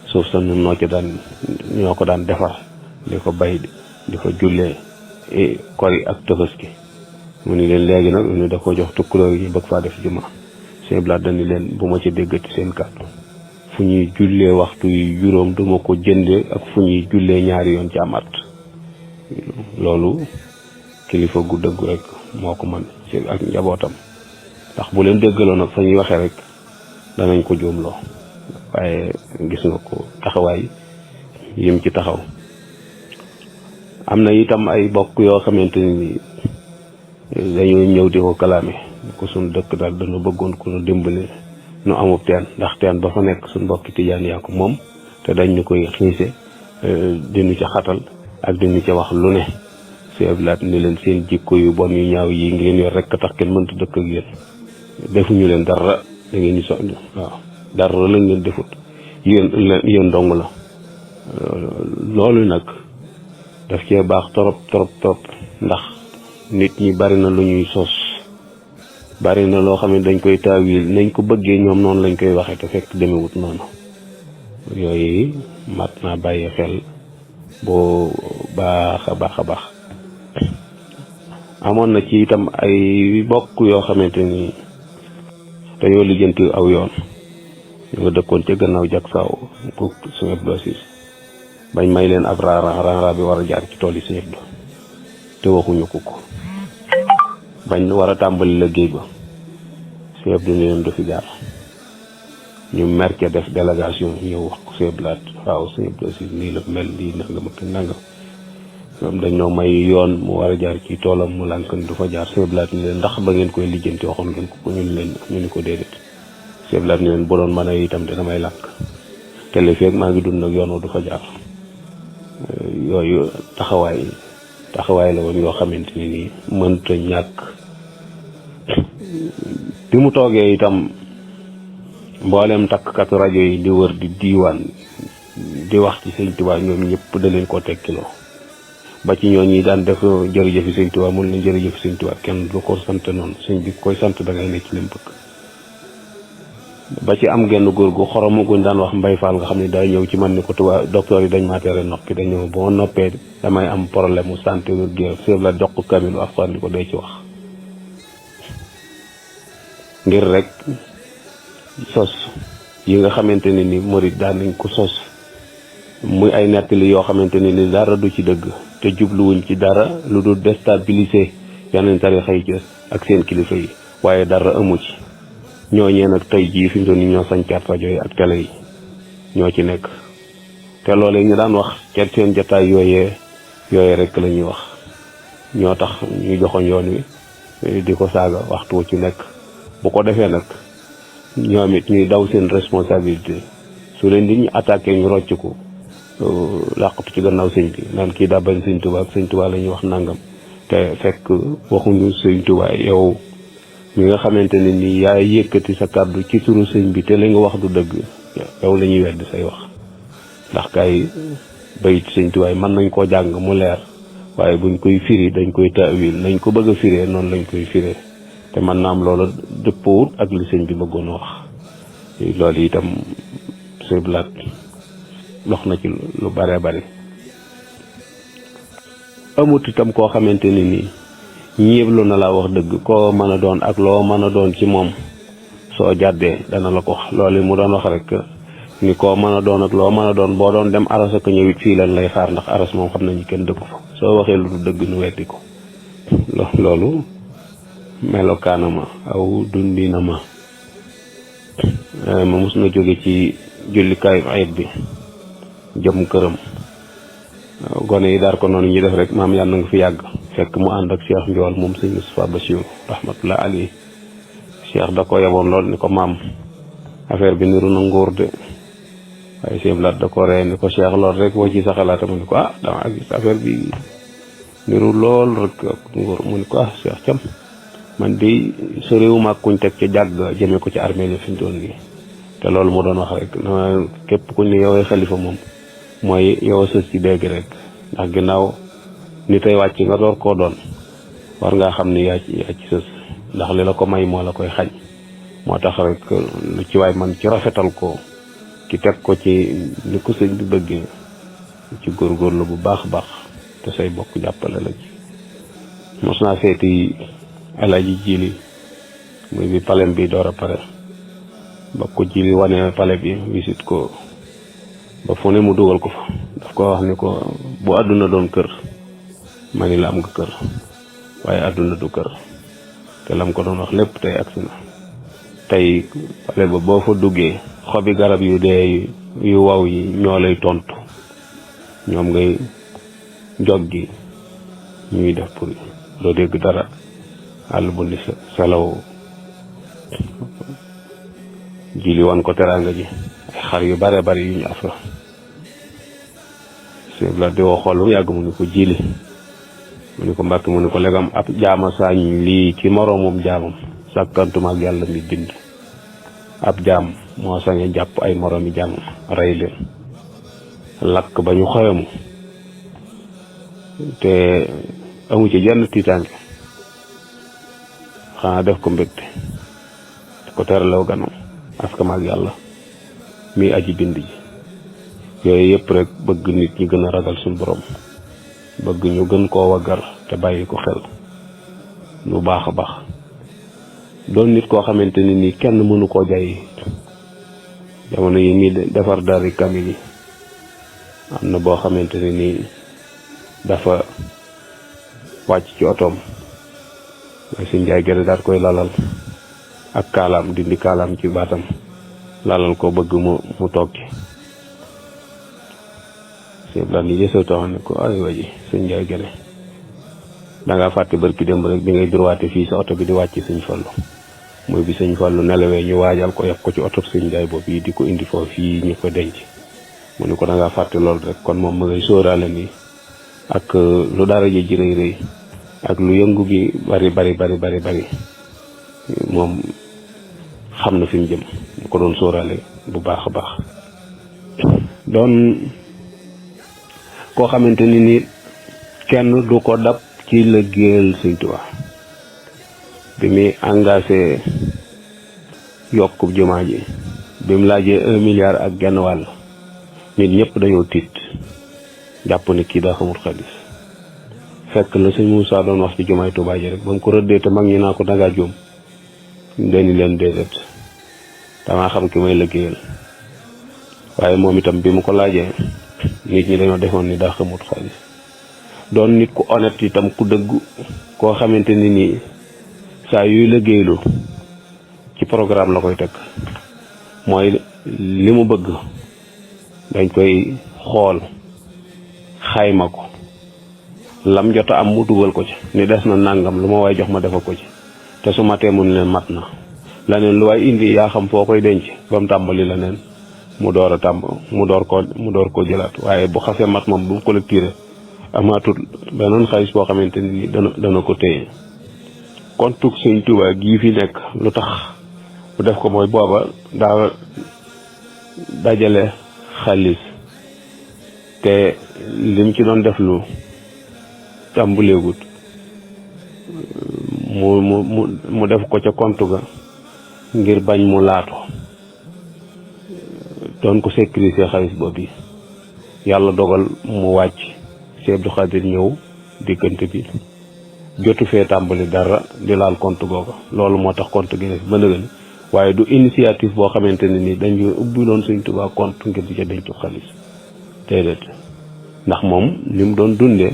suuf sa nun ñoo ko daan defar di ko bay di ko jullee kori ak Tabaski mu ni leen léegi nag ñu da ko jox tukkulóor yi ñu bëgg faa def juma seen blaat dañu leen bu ma ci déggati seen kàddu fu ñuy jullee waxtu yu juróom duma ko jënde ak fu ñuy jullee ñaari yoon ci am at loolu kilifa gu dëggu rek moo ko mën ci ak njabootam ndax bu leen déggaloo nag fa ñuy waxee rek danañ ko juumloo waaye gis nga ko taxawaay yim ci taxaw am na itam ay bokk yoo xamante ni dañoo ñëw di ko kalaame ko suñ dëkk daal dañu bëggoon ku nu dimbali nu amub teen ndax teen ba fa nekk suñ mbokki tijaan yaa ko moom te dañ ñu koy xiise dinu ca xatal ak dinu ca wax lu ne seeblaat ni leen seen jikko yu bon yu ñaaw yi ngeen yor rek tax kenn mënta dëkk ak yéen defuñu leen dara da ngeen ñu soññ waaw dara lañ leen defut yéen dong la loolu nag daf cee baax trop ndax nit ñi bari na lu ñuy sos bari na loo xam ne dañ koy taawil nañ ko bëggee ñoom noonu lañ koy waxee te fekk demewut noonu yooyu mat naa bàyyi xel boo baax a baax amoon na ci itam ay bokk yoo xamante ni dañoo lijjanti aw yoon ñu nga dëkkoon ca gannaaw jak saaw ku suñu dosis bañ may leen ab raara bi war a jaar ci tool yi suñu do te waxuñu ko bañ war a tàmbali liggéey ba Sëñ Abdu leen du fi jaar ñu mer ca def délégation ñëw wax ko Sëñ Blaat waaw Sëñ Abdu si nii la mel lii nangam ak nangam ñoom dañoo may yoon mu war a jaar ci toolam mu lànk du fa jaar Sëñ Blaat ni leen ndax ba ngeen koy lijjanti waxoon ngeen ko ñu ni ko déedéet Sëñ Blaat ni leen bu doon mën a itam dina may lànk te li feeg maa ngi dund nag yoon du fa jaar yooyu taxawaay la woon yoo xamante ni nii mënta ñàkk bi mu toogee itam mboolem takkatu rajo yi di wër di diiwaan di wax ci Sëñ Tuubaa ñoom ñëpp da leen ko tekkiloo ba ci ñoo ñi daan def jërëjëfi Sëñ Tuubaa mun leen jërëjëfi Sëñ Tuubaa kenn du ko sant noonu sëñ bi koy sant da ngay nekk ci lim bëgg ba ci am genn góor gu xoromu guñ daan wax Mbay Faal nga xam ne day ñëw ci man ni ko tubaab docteur yi dañ maa tere noppi dañoo boo noppee damay am problème mu santé wér-gu-yaram Sëñ la jox ko kamilu Alxuraan ni ko day ci wax ngir rek sos yi nga xamante ne ni murid daan nañ ko sos muy ay nettali yoo xamante ni dara du ci dëgg te jubluwuñ ci dara lu dul déstabiliser yeneen tarixa yi ak seen kilifa yi waaye dara amu ci ñooñee nag tey jii fi mu toll nii ñoo sañcaat rajo yi ak télé yi ñoo ci nekk te loolee ñu daan wax ca seen jataay yooyee rek la ñuy wax ñoo tax ñu joxoñ yoon wi di ko saaga waxtu ci nekk bu ko defee nag ñoom it ñuy daw seen responsabilité su leen di ñu attaqué ñu rocc ko làqatu ci gannaaw sëñ bi naan kii daa bañ sëñ Tuubaa ak sëñ Tuubaa la ñuy wax nangam te fekk waxuñu sëñ Tuubaa yow mi nga xamante ne ni yaa yëkkati sa kàddu ci turu sëñ bi te li nga wax du dëgg yow la ñuy wedd say wax ndax kay bayit sëñ Tuubaa mën nañ koo jàng mu leer waaye buñ koy firi dañ koy taawil nañ ko bëgg a firee noonu lañ koy firee te mën naa am loola dëppoowut ak li sëñ bi bëggoon wax loolu itam sëñ Blaat dox na ci lu bare bari amut itam koo xamante ni nii ñiiblu na laa wax dëgg koo mën a doon ak loo mën a doon ci moom soo jàddee dana la ko wax loolu mu doon wax rek ni koo mën a doon ak loo mën a doon boo doon dem aras ak ñëwit fii leen lay xaar ndax aras moom xam nañu kenn dëkku fa soo waxee lu du dëgg nu weddi ko loolu melokaana ma aw dundina ma mus na jóge ci jullikaayu ayit bi jëm këram gone yi daar ko noonu ñu def rek maam yàlla nga fi yàgg fekk mu ànd ak Cheikh Ndiol moom sëñ Moustapha Bachir rahmatullah ali Cheikh da ko yeboon lool ni ko maam affaire bi niru na nguur de waaye sëñ Blaat da ko ree ni ko Cheikh lool rek boo ci sa xalaata mu ni ko dama gis affaire bi niru lool rek ak nguur mu ni ko Cheikh cam man de soriwuma ak kuñ teg ci jàgg jëme ko ci armée li fi ñu doon nii te loolu mu doon wax rek na képp kuñ ne yow xalifa moom mooy yow sës ci dégg rek ndax ginnaaw ni tey wàcc nga door koo doon war ngaa xam ni yaa ci sës ndax li la ko may moo la koy xañ moo tax rek lu ci waay man ci rafetal ko ci teg ko ci ni ko sëñ bi bëggee ci góorgóorlu bu baax a baax te say bokk jàppale la ci mos naa seeti Alaaji Jili muy bi palem bi door a pare ba ko Jili wane pale bi wisit ko ba fu ne mu dugal ko fa daf ko wax ni ko bu àdduna doon kër ma ni la am nga kër waaye àdduna du kër te lam ko doon wax lépp tey agsi na tey pale ba boo fa duggee xobi garab yu dee yu waw yi ñoo lay tontu ñoom ngay jog gi ñuy def pour doo dégg dara àll bu ni selaw Jili wan ko teraanga ji ay xar yu bare bari yu ñu afra sëñ Blaat di woo xool ba mu yàgg mu ni ko Jili mu ni ko Mbàkke mu ni ko legam ab jaama saañ lii ci moroomum jaamam sàkkantuma ak yàlla mi bind ab jaam moo sañe jàpp ay moroomi jaamam rey leen lakk ba ñu xoyamu te amu ci jenn tiitaange xanaa def ko mbégte ko teralew ganam askama ak yàlla mi aji bind ji yooyu yëpp rek bëgg nit ñi gën a ragal suñu borom bëgg ñu gën koo waggar te bàyyi ko xel lu baax a baax doon nit koo xamante ni nii kenn mënu koo jaay jamono yi mi defar dari kamil yi am na boo xamante ni nii dafa wàcc ci otoom mooy si njaay gerte daal koy lalal ak kaalaam dindi kaalaam ci baatam lalal ko bëgg mu toog ci sëñ Blaat ni jësoo taxaw ne ko ay waji sëñ njaay gerte dangaa fàtte barki démb rek bi ngay droité fii sa oto bi di wàcc sëñ Fallu muy bi sëñ Fallu nelawee ñu waajal ko yàq ko ci oto sëñ njaay boobu yi di ko indi foofu fii ñu ko denc mu ne ko dangaa fàtte loolu rek kon moom ma ngay sóoraale ni ak lu dara ji rëy rëy ak lu yëngu gi bari moom xam na fi mu jëm mu ko doon sóoraale bu baax a baax doon koo xamante ni nii kenn du ko dab ci liggéeyal Sëñ Tuubaa bi muy engagé yokkub jumaa ji bi mu laajee 1 milliard ak genn wàll nit ñëpp dañoo tiit jàpp ni kii daa xamul xaalis fekk la sëñ Moussa doon wax ci jumaay Tuubaa ji rek ba mu ko rëddee te mag ñi naa ko dangaa jóom deni leen déedéet damaa xam ki may liggéeyal waaye moom itam bi mu ko laajee nit ñi dañoo defoon ni daa xamut xaalis doon nit ku honnête itam ku dëggu koo xamante ni nii saa yuy liggéeylu ci programme la koy teg mooy li mu bëgg dañ koy xool xayma ko lam jot a am mu dugal ko ci ni des na nangam lu ma waay jox ma defal ko ci te su matee mun leen mat na leneen lu waay indi yaa xam foo koy denc ba mu tàmbali leneen mu door a mu door koo jëlaat waaye bu xasee mat moom bu mu collecté amaatul beneen xaalis boo xamante ni dana ko téye kontuk Sëñ Tuubaa gii fi nekk lu tax bu def ko mooy booba daa dajale xaalis te lim ci doon def lu tàmbuleegut mu def ko ca compte ga ngir bañ mu laatu doon ko sécuriser xaalis boobu yàlla dogal mu wàcc Cheikh Abdou Khadir ñëw diggante bi jotu fee tàmbali dara di laal compte googa loolu moo tax compte gi ne ba nëgëni waaye du initiative boo xamante ne ni dañu ubbiloon Sëñ Tuubaa compte ngir di ca dencu xaalis déedéet ndax moom li mu doon dundee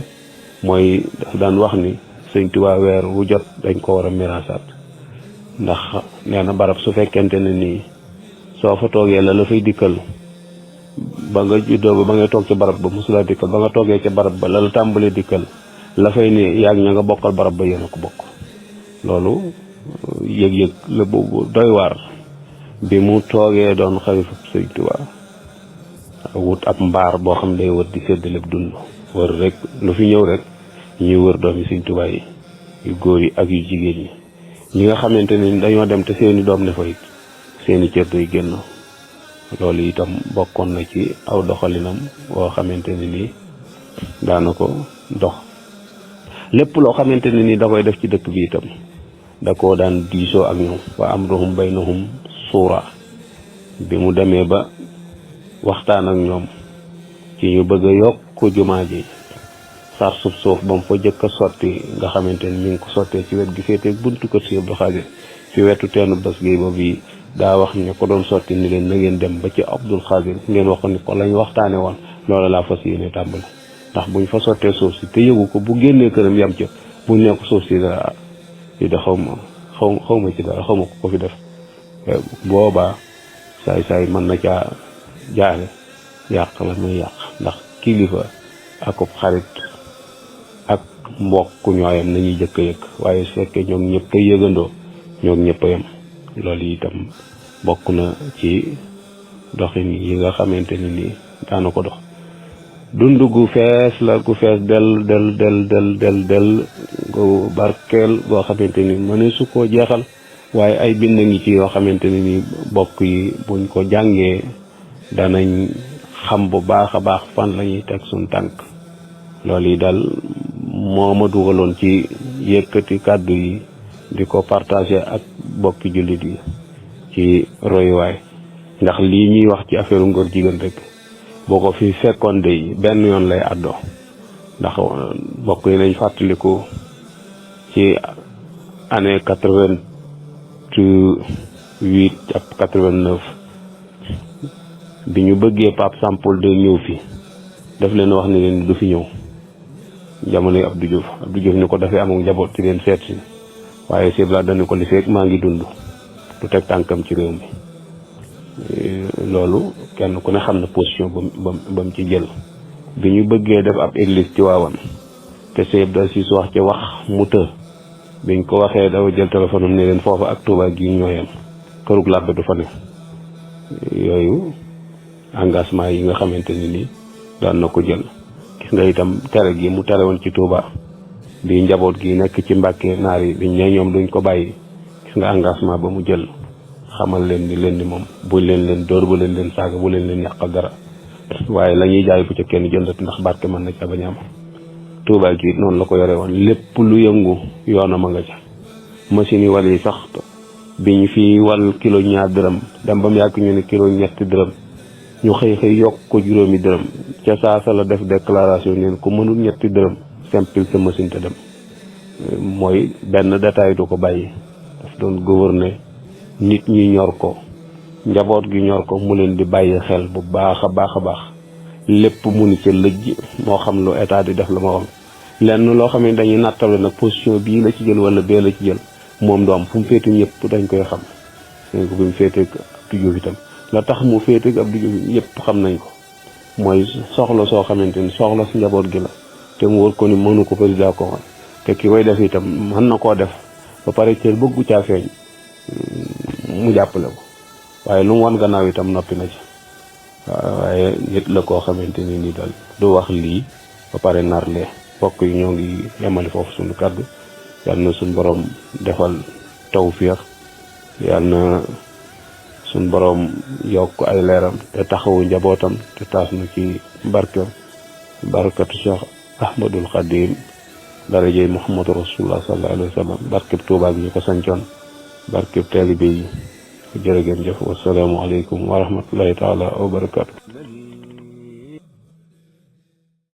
mooy daf daan wax ni Sëñ Tuubaa weer wu jot dañ ko war a miraasaat ndax nee na barab su fekkente ne nii soo fa toogee la fay dikkal ba nga juddoo ba ngay toog ca barab ba mosula dikkal ba nga toogee ca barab ba la tàmbalee dikkal la fay ne yaag ña nga bokkal barab ba yéen a ko bokk loolu yëg-yëg la boobu doy waar bi mu toogee doon xalifa Sëñ Tuubaa wut ab mbaar boo xam day wër di séddale dund wër rek lu fi ñëw rek ñuy wër doomi Sëñ Tuubaa yi yu góor yi ak yu jigéen ñi ñi nga xamante ni dañoo dem te seeni doom ne fa it seeni cër day génn loolu itam bokkoon na ci aw doxalinam boo xamante ne nii daana ko dox lépp loo xamante ne nii da koy def ci dëkk bi itam da koo daan diisoo ak ñoom wa amruhum baynahum suura bi mu demee ba waxtaan ak ñoom ci ñu bëgg a yokk jumaa ji sar suuf ba mu fa jëkk a sotti nga xamante ni mi ngi ko sottee ci wet gi féetee buntu kër Sëñ Abdou Khadir fi wetu teenu bés gi boobu daa wax ne ko doon sotti ni leen na ngeen dem ba ci Abdou Khadir ngeen wax ni ko lañ waxtaane woon loola laa fas yéene tàmbali ndax buñ fa sottee suuf si te yëgu ko bu génnee këram yam ca buñ ne ko suuf si dara yi da xaw ma ci dara xaw ma ko fi def boobaa saay mën na caa jaare yàq la muy yàq ndax kilifa akub xarit ak mbokk ñooyam nañuy jëkk a yëg waaye su fekkee ñoom ñëpp a yëgandoo ñoom ñëpp a yem loolu itam bokk na ci doxin yi nga xamante ni nii daana ko dox dund gu fees la gu fees del gu barkeel goo xamante ni mëne su koo jeexal waaye ay bind ngi ci yoo xamante ni nii bokk yi buñ ko jàngee danañ xam bu baax a baax fan la ñuy teg suñ tànk loolu yi daal moo ma dugaloon ci yëkkati kàddu yi di ko partagé ak bokki jullit yi ci royuwaay ndax lii ñuy wax ci affaire ngóor jigéen rek boo ko fi fekkoon de benn yoon lay àddoo ndax bokk yi nañ fàttaliku ci année 88 ak 89 bi ñu bëggee Pape Sampol de ñëw fi daf leen wax ni leen du fi ñëw jamonoy Abdou Diouf ni ko dafay amul njaboot ci leen seet si waaye sibla dañu ko li fekk maa ngi dund du teg tànkam ci réew mi loolu kenn ku ne xam na position ba mu ci jël bi ñu bëggee def ab église ci waawan te Sëñ Abdou Aziz wax ci wax mu të biñ ko waxee dafa jël téléphone am ne leen foofa ak Touba gi ñooyam kërug làbbe du fa ne yooyu engagement yi nga xamante ni nii daan na ko jël gis nga itam tere gi mu tere woon ci Touba bi njaboot gi nekk ci Mbàkke naar yi biñ ne ñoom duñ ko bàyyi gis nga engagement ba mu jël xamal leen ni moom buñ leen dóor bu leen saaga bu leen yàqal dara waaye la ñuy jaay bu ca kenn jëndat ndax barke mën na ca bañ a am Touba gi noonu la ko yore woon lépp lu yëngu yoonam a nga ca machine yi wal yi sax biñ fi wal kilo 2 dërëm dem ba mu yàgg ñu ne kilo 3 dërëm ñu xëy yokk ko 5 dërëm ca saasa la def déclaration neen ko mënul 3 dërëm simple sa machine te dem mooy benn détail du ko bàyyi daf doon gouverner nit ñi ñor ko njaboot gi ñor ko mu leen di bàyyi xel bu baax a baax lépp mu ni ca lëjj moo xam lu état di def la ma wax lenn loo xam ne dañuy nattale nag position bii la ci jël wala bee la ci jël moom du am fu mu féete ñëpp dañ koy xam seen ko bi mu féete Abdou Diouf itam la tax mu féete Abdou Diouf ñëpp xam nañ ko mooy soxla soo xamante ni soxla si njaboot gi la te mu wër ko ni mënu ko président ko woon te ki koy def itam mën na koo def ba pare cër bëggu caa feeñ mu jàppale ko waaye lu mu wan gannaaw itam noppi na ci waaye nit la koo xamante ni nii daal du wax lii ba pare nar lee bokk yi ñoo ngi yemale foofu suñu kàddu yal na suñu borom defal tawfiix yal na suñu borom yokk ay leeram te taxawu njabootam te taas na ci barkatu Cheikh Ahmadul Xadim darajey Muhammadu Rasulullah sallallahu alayhi wa sallam barkeb Tuubaa gi ñu ko sancoon barkeb taalibe yi jërë ngeen jëf wasalaamu aleykum wa rahmatullahi taala wa barakaatu